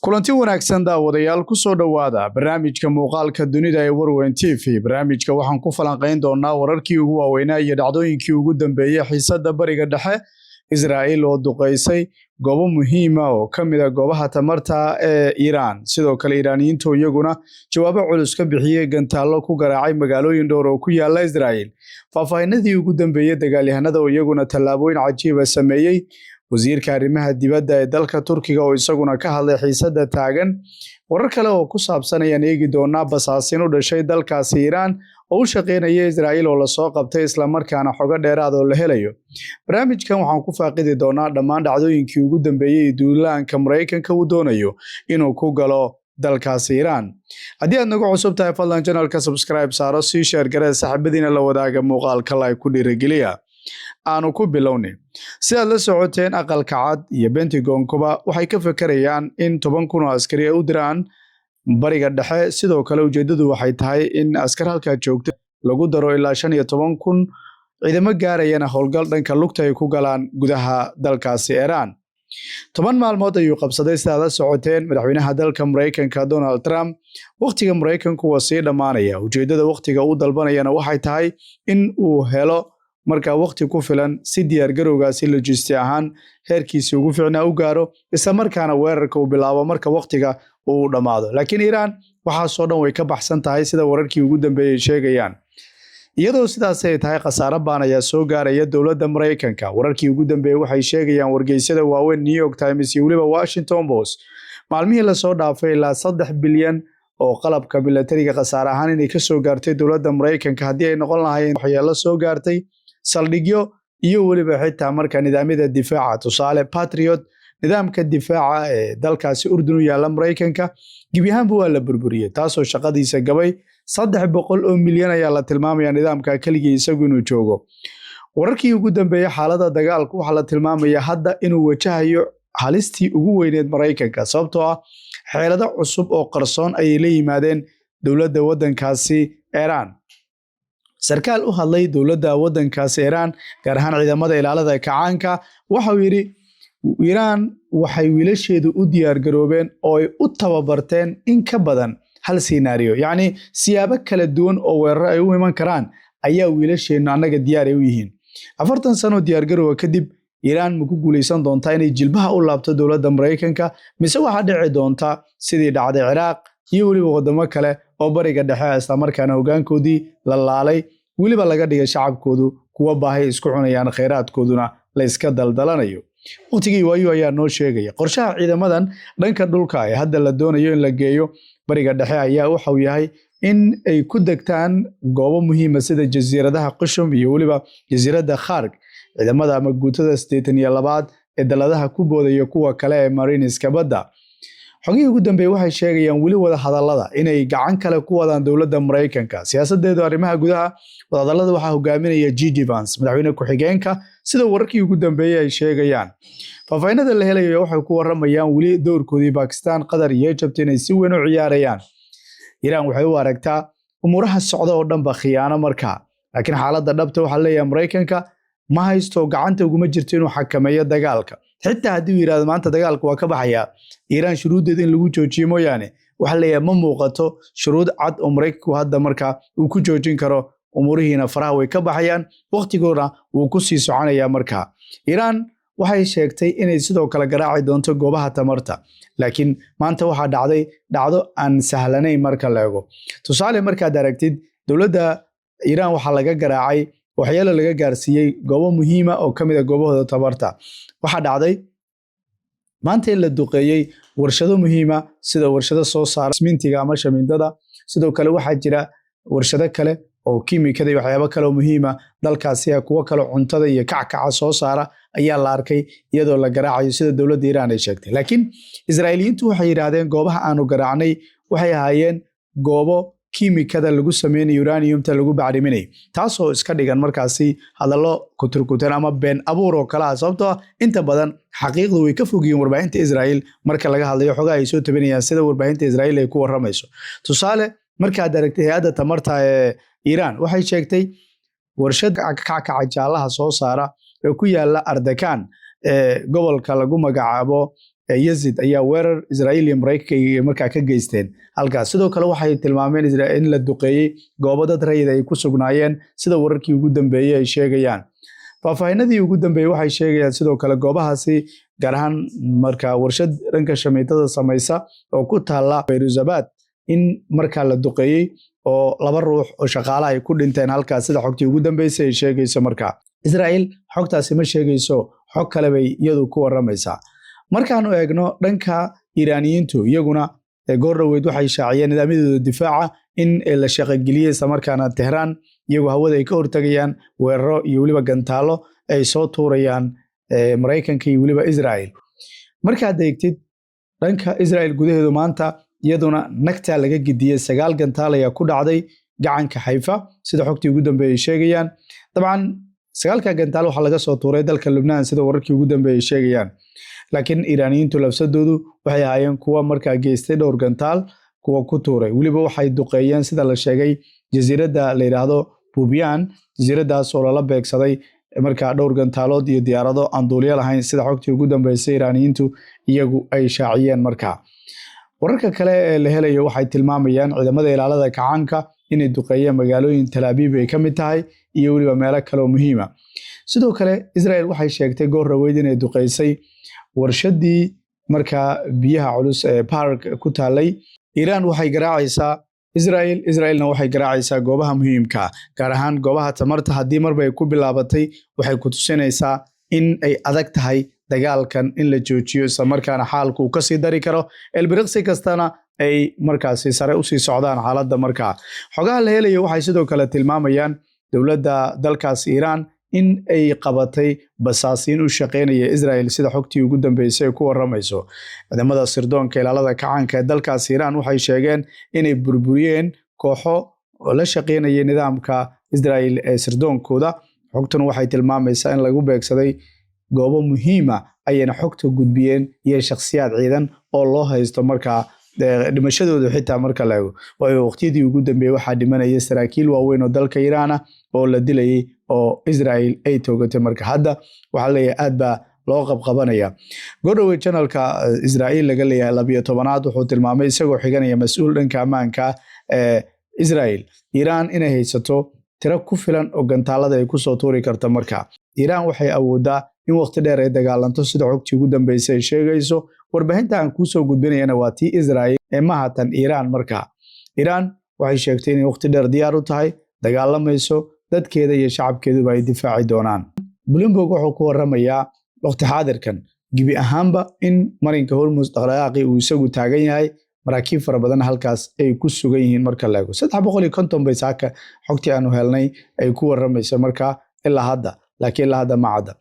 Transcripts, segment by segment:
Kulanti wanaagsan, daawadayaal. Ku soo dhowaada barnaamijka muuqaalka dunida ee Warweyn TV. Barnaamijka waxaan ku falanqayn doonaa wararkii ugu waaweynaa iyo dhacdooyinkii ugu dambeeyey xiisadda Bariga Dhexe, Israa'iil oo duqaysay goobo muhiima oo ka mid ah goobaha tamarta ee Iiraan, sidoo kale Iiraaniyiintu iyaguna jawaabo culus ka bixiyey, gantaallo ku garaacay magaalooyin dhowr oo ku yaala Israa'iil, faahfaahinadii ugu dambeeyey dagaalyahanada oo iyaguna tallaabooyin cajiiba sameeyey, wasiirka arrimaha dibadda ee dalka Turkiga oo isaguna ka hadlay xiisadda taagan. Warar kale oo ku saabsan ayaan eegi doonaa: basaasin u dhashay dalkaasi Iiraan oo u shaqeynaya Israa'iil oo lasoo qabtay, islamarkaana xogo dheeraad oo la helayo. Barnaamijkan waxaan ku faaqidi doonaa dhammaan dhacdooyinkii ugu dambeeyey duulaanka Maraykanka uu doonayo inuu ku galo dalkaasi Iiraan. Haddii aad nagu cusub tahay, fadlan channelka subscribe saaro, sii share garee, saaxiibadiina la wadaaga, muuqaalka like ku dhiirigeliya. Aanu ku bilownay. Sidaad la socoteen, Aqalka Cad iyo Pentagonkuba waxay ka fekerayaan in 10,000 oo askari ay u diraan Bariga Dhexe. Sidoo kale ujeeddadu waxay tahay in askar halkaa joogta lagu daro, ilaa 15,000 ciidamo gaarayana howlgal dhanka lugta ay ku galaan gudaha dalkaasi Iiraan. 10 maalmood ayuu qabsaday, sidaad la socoteen, madaxweynaha dalka Maraykanka Donald Trump. Wakhtiga Maraykanku waa sii dhammaanaya. Ujeeddada wakhtiga uu dalbanayana waxay tahay in uu helo markaa wakhti ku filan si diyaargarowgaasi logisti ahaan heerkiisi ugu fiicnaa u gaaro, isla markaana weerarka uu bilaabo marka wakhtiga uu dhammaado. Laakiin Iiraan waxaasoo dhan way ka baxsan tahay, sida wararkii ugu dambeeyey sheegayaan. Iyadoo sidaas ay tahay, khasaare baan ayaa soo gaaraya dowladda Maraykanka. Wararkii ugu dambeeyey waxay sheegayaan wargeysyada waaweyn, New York Times iyo weliba Washington Post, maalmihii lasoo dhaafay ilaa 3 bilyan oo qalabka milatariga khasaare ahaan inay kasoo gaartay dowladda Maraykanka, haddii ay noqon lahaayeen waxyeelo soo gaartay saldhigyo iyo weliba xitaa marka nidaamyada difaaca. Tusaale, Patriot, nidaamka difaaca ee dalkaasi Urdun u yaalla Maraykanka, gebi ahaanba waa la burburiyey, taasoo shaqadiisa gabay. 300 oo milyan ayaa la tilmaamaya nidaamka keligii isagu inuu joogo. Wararkii ugu dambeeyey xaaladda dagaalku, waxaa la tilmaamaya hadda inuu wajahayo halistii ugu weyneed Maraykanka, sababtoo ah xeelado cusub oo qarsoon ayay la yimaadeen dowladda waddankaasi Iiraan. Sarkaal u hadlay dowladda waddankaasi Iiraan, gaar ahaan ciidamada ilaalada kacaanka, waxauu yidhi: Iiraan waxay wiilasheedu u diyaargaroobeen oo ay u tababarteen in ka badan hal scenario, yacni siyaabo kala duwan oo weeraro ay u iman karaan ayaa wiilasheennu annaga diyaar ay u yihiin. 40 sano diyaargarowga kadib, Iiraan ma ku guuleysan doontaa inay jilbaha u laabto dowladda Maraykanka, mise waxaa dhici doonta sidii dhacday Ciraaq iyo weliba wadamo kale oo Bariga Dhexe, islamarkaana hoggaankoodii la laalay, weliba laga dhigay shacabkoodu kuwa baahay isku cunayaan, khayraadkooduna la iska daldalanayo? Waqtigii waayu ayaa noo sheegaya. Qorshaha ciidamadan dhanka dhulka ee hadda la doonayo in la geeyo Bariga Dhexe ayaa waxau yahay in ay ku degtaan goobo muhiima, sida jasiiradaha Qushum iyo weliba jasiiradda Kharg, ciidamada ama guutada 82aad ee daladaha ku boodaya, kuwa kale ee marineska badda. Xogihii ugu dambeeyey waxay sheegayaan weli wada hadallada inay gacan kale ku wadaan dowladda Maraykanka siyaasadeedu arrimaha gudaha. Wadahadallada waxaa hogaaminaya JD Vance, madaxweyne ku-xigeenka, sida wararkii ugu dambeeyey ay sheegayaan. Faahfaahinada la helayo waxay ku waramayaan weli dowrkoodii Bakistan, Qatar iyo Egypt inay si weyn u ciyaarayaan. Iiraan waxay u aragtaa umuuraha socda oo dhanba khiyaano markaa, laakiin xaaladda dhabta waxaa leeyahay Maraykanka ma haysto, gacanta uguma jirto inuu xakameeyo dagaalka. Xitaa haddii uu yidhahdo maanta dagaalka waa ka baxayaa, Iiraan shuruuddeeda in lagu joojiyo mooyaane, waxaa leeyahay ma muuqato shuruud cad oo Maraykanku hadda markaa uu ku joojin karo. Umuurihiina faraha way ka baxayaan, waqtigoona wuu ku sii soconayaa. Markaa Iiraan waxay sheegtay inay sidoo kale garaaci doonto goobaha tamarta, laakiin maanta waxaa dhacday dhacdo aan sahlanayn marka la eego. Tusaale, markaad aragtid dowladda Iiraan, waxaa laga garaacay, waxyeelo laga gaarsiiyey goobo muhiima oo ka mid ah goobahooda tamarta. Waxaa dhacday maanta in la duqeeyey warshado muhiima, sida warshado soo saara smintiga ama shamiindada. Sidoo kale waxaa jira warshado kale oo kiimikada iyo waxyaabo kale oo muhiima dalkaasi ah. Kuwo kale cuntada iyo kackaca soo saara ayaa la arkay iyadoo la garaacayo, sida dowladda Iiraan ay sheegtay. Laakiin Israa'iiliyiintu waxay yidhaahdeen goobaha aanu garaacnay waxay ahaayeen goobo kiimikada lagu sameynayo, uraniumta lagu bacriminayo, taasoo iska dhigan markaasi hadallo kuturkuteen ama been abuur oo kale ah, sababtoo ah inta badan xaqiiqdu way ka fogyihiin warbaahinta Israa'iil marka laga hadlayo xogaha ay soo tabinayaan, sida warbaahinta Israa'iil ay ku warramayso. Tusaale, markaad aragtay hay-adda tamarta ee Iiraan, waxay sheegtay warshad kackaca jaalaha soo saara ee ku yaala Ardakan ee gobolka lagu magacaabo Yazid ayaa weerar Israa'iil iyo Maraykanka markaa ka geysteen halkaas. Sidoo kale waxay tilmaameen in la duqeeyey goobo dad rayid ay ku sugnaayeen, sida wararkii ugu dambeeyey ay sheegayaan. Faahfaahinadii ugu dambeeyey waxay sheegayaan sidoo kale goobahaasi, gaar ahaan markaa warshad dhanka shamiitada samaysa oo ku taala Fayruzabad, in markaa la duqeeyey oo laba ruux oo shaqaalaha ay ku dhinteen halkaas, sida xogtii ugu dambeysay ay sheegayso. Markaa Israa'iil xogtaasi ma sheegayso, xog kale bay iyadu ku waramaysaa. Markaanu eegno dhanka Iiraaniyiintu, iyaguna goor dhoweyd waxay shaaciyeen nidaamyadooda difaaca in la shaqogeliyey, islamarkaana Tehraan iyagoo hawada ay ka hortagayaan weeraro iyo weliba gantaallo ay soo tuurayaan Maraykanka iyo weliba Israel. Markaad eegtid dhanka Israel gudaheedu, maanta iyaduna nagtaa laga gediyey. Sagaal gantaal ayaa ku dhacday gacanka Xayfa, sida xogtii ugu dambeeyey sheegayaan. Dabcan sagaalka gantaal waxaa laga soo tuuray dalka Lubnaan, sida wararkii ugu dambeeyey sheegayaan, laakiin Iiraaniyiintu labsadoodu waxay ahaayeen kuwa markaa geystay dhowr gantaal kuwa ku tuuray. Weliba waxay duqeeyeen, sida la sheegay, jasiiradda la yidhaahdo Bubiyan, jasiiradaas oo lala beegsaday markaa dhowr gantaalood iyo diyaarado aan duuliyo lahayn, sida xogtii ugu dambeysay Iiraaniyiintu iyagu ay shaaciyeen. Markaa wararka kale ee la helayo waxay tilmaamayaan ciidamada ilaalada kacaanka inay duqeeyeen magaalooyin Talaabiib ay ka mid tahay iyo weliba meelo kale oo muhiima. Sidoo kale Israel waxay sheegtay goor raweyd inay duqeysay warshadii markaa biyaha culus ee Park ku taalay. Iiraan waxay garaacaysaa Israel, Israelna waxay garaacaysaa goobaha muhiimka, gaar ahaan goobaha tamarta. Haddii marba ay ku bilaabatay, waxay ku tusinaysaa in ay adag tahay dagaalkan in la joojiyo, islamarkaana xaalku uu kasii dari karo, elbiriqsi kastana ay markaasi sare usii socdaan xaaladda. Markaa xogaha la helayo waxay sidoo kale tilmaamayaan dowladda dalkaas Iiraan in ay qabatay basaasiin u shaqeynaya Israel, sida xogtii ugu dambeysay ay ku waramayso. Ciidamada sirdoonka ilaalada kacaanka ee dalkaas Iiraan waxay sheegeen inay burburiyeen kooxo la shaqeynaya nidaamka Israel ee sirdoonkooda. Xogtuna waxay tilmaamaysaa in lagu beegsaday goobo muhiima, ayayna xogta gudbiyeen, iyo shakhsiyaad ciidan oo loo haysto markaa dhimashadooda xitaa marka la eego, waayo waqtiyadii ugu dambeeyey waxaa dhimanaya saraakiil waaweyn oo dalka Iiraan ah oo la dilayay oo Israel ay toogatay. Marka hadda waxaa leeyahay aad baa loo qabqabanaya. Godhowe channelka Israel laga leeyahay 12aad wuxuu tilmaamay, isagoo xiganaya mas-uul dhanka ammaanka ee Israel, Iiraan inay haysato tiro ku filan oo gantaalada ay kusoo tuuri karto. Marka Iiraan waxay awoodaa in waqti dheer ay dagaalanto, sida xogtii ugu dambeysay ay sheegayso. Warbaahinta aan kuusoo gudbinayana waa tii Israel ee mahatan Iiraan. Marka Iiraan waxay sheegtay inay waqti dheer diyaar u tahay, dagaalamayso, dadkeeda iyo shacabkeeduba ay difaaci doonaan. Bloomberg wuxuu ku waramayaa waqti xaadirkan gebi ahaanba in marinka Hormus dhaqdhaqaaqii uu isagu taagan yahay, maraakiib fara badan halkaas ay ku sugan yihiin. Marka la eego, 350 bay saaka xogtii aanu helnay ay ku waramayso markaa ilaa hadda, laakiin ilaa hadda ma cadda.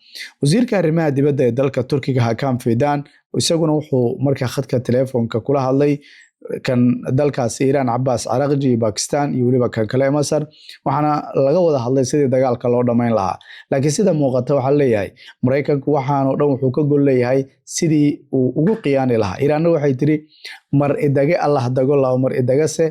Wasiirka arrimaha dibadda ee dalka Turkiga, Hakan Fidan, isaguna wuxuu markaa khadka telefoonka kula hadlay kan dalkaasi Iiraan, Cabaas Caraqji, iyo Bakistan iyo weliba kan kale Masar, waxaana laga wada hadlay sidii dagaalka loo dhammayn lahaa. Laakiin sida muuqata waxaa leeyahay Maraykanku waxaanoo dhan wuxuu ka gol leeyahay sidii uu ugu qiyaani lahaa. Iiraanna waxay tiri: "Mar idage Allah dago, laba mar idagase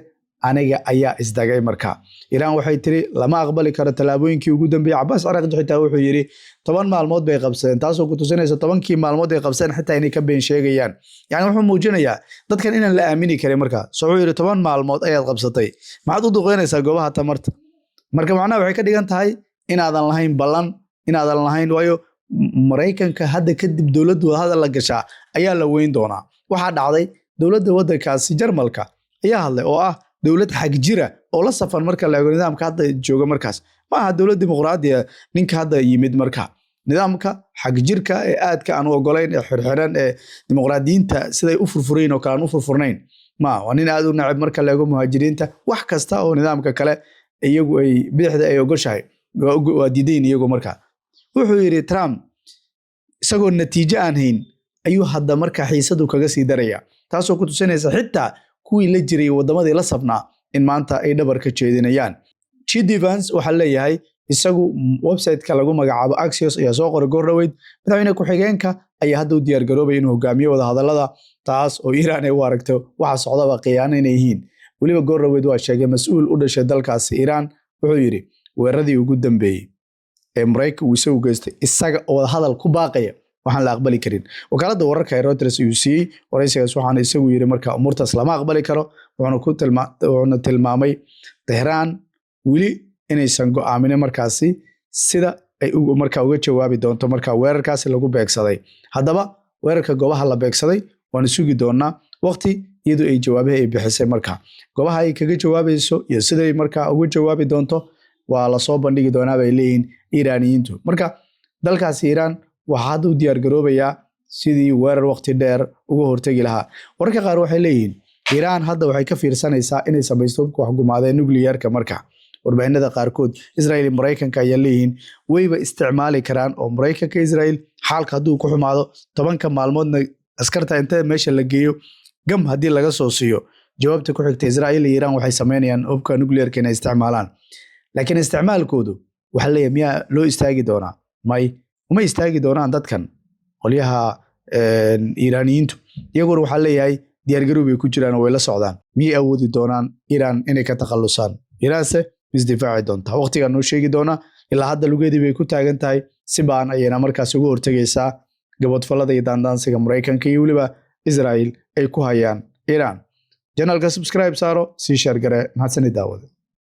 aniga ayaa isdagay." Marka Iiraan waxay tiri lama aqbali karo tallaabooyinkii ugu dambeeyey. Cabaas Caraqji xitaa wuxuu yidhi 10 maalmood bay qabsadeen, taasoo ku tusinaysa 10kii maalmood ay qabsadeen xitaa inay ka been sheegayaan. Yani wuxuu muujinayaa dadkan inaan la aamini karin. Marka so wuxuu yidhi: "10 maalmood ayaad qabsatay, maxaad u duqeynaysaa goobaha tamarta?" Marka macnaha waxay ka dhigan tahay inaadan lahayn ballan, inaadan lahayn, waayo Maraykanka hadda kadib dowladdu wadahadal la gashaa ayaa la weyn doonaa. Waxaa dhacday dowladda waddankaasi Jarmalka ayaa hadlay, oo ah dowlad xagjira oo la safan marka la eego nidaamka hadda jooga. Markaas ma aha dowlad dimuqraadiya ninka hadda yimid. Marka nidaamka xagjirka ee aadka aan u ogolayn ee xirxiran ee dimuqraadiyiinta siday u furfurayn oo kale aan u furfurnayn ma waa nin aad u nacib marka la eego muhaajiriinta. Wax kasta oo nidaamka kale iyagu ay bidixda ay ogoshahay waa diidayn iyagu. Marka wuxuu yidhi Trump isagoo natiijo aan hayn ayuu hadda marka xiisadu kaga sii daraya, taasoo ku tusinaysa xitaa kuwii la jiray waddamadii la safnaa in maanta ay dhabar ka jeedinayaan. JD Vance waxaa leeyahay isagu, website-ka lagu magacaabo Axios ayaa soo qoray goor dhoweyd, madaxweyne ku-xigeenka ayaa hadda u diyaargaroobaya inuu hogaamiyo wadahadallada, taas oo Iiraan ay u aragto waxa socdaba khiyaano inay yihiin. Weliba goor dhoweyd waa sheegay mas-uul u dhashay dalkaasi Iiraan, wuxuu yidhi weeraradii ugu dambeeyey ee Maraykan uu isagu geystay isaga oo wadahadal ku baaqaya. Waxaan la aqbali karin. Wakaaladda wararka ee Reuters ayuu siiyey waraysigaas, waxaana isagu yiri marka umuurtaas lama aqbali karo. Wuxuuna tilmaamay Tehraan weli inaysan go'aaminin markaasi sida ay marka uga jawaabi doonto marka weerarkaasi lagu beegsaday. Haddaba weerarka goobaha la beegsaday waanu sugi doonaa waqti iyadoo ay jawaabaha ay bixisay, marka goobaha ay kaga jawaabayso iyo siday markaa uga jawaabi doonto waa lasoo bandhigi doonaa, bay leeyihiin Iiraaniyiintu. Marka dalkaasi Iiraan waxaa hadda u diyaar garoobayaa sidii weerar waqti dheer uga hortegi lahaa. Wararka qaar waxay leeyihiin Iiraan hadda waxay ka fiirsanaysaa inay samaysto hubka waxgumaadee nuclearka. Marka warbaahinada qaarkood Israel iyo Maraykanka ayaa leeyihiin wayba isticmaali karaan, oo Maraykanka, Israel xaalka hadduu ku xumaado, 10-ka maalmoodna askarta intee meesha la geeyo gam haddii laga soo siiyo, jawaabta ku xigta Israel iyo Iiraan waxay sameynayaan hubka nuclearka inay isticmaalaan. Laakiin isticmaalkoodu waxaa leeyahay, miyaa loo istaagi doonaa? May, uma istaagi doonaan dadkan qolyaha Iiraaniyiintu. Iyaguna waxaa leeyahay diyaargarow bay ku jiraan oo way la socdaan. Miyay awoodi doonaan Iiraan inay ka takhalusaan? Iiraanse misdifaaci doontaa? Waqtigaa noo sheegi doonaa. Ilaa hadda lugeedii bay ku taagan tahay, si baan ayayna markaas uga hortegaysaa gabadfallada iyo daandaansiga Maraykanka iyo weliba Israel ay ku hayaan Iiraan. Channelka subscribe saaro, sii share garee. Mahadsanid, daawada.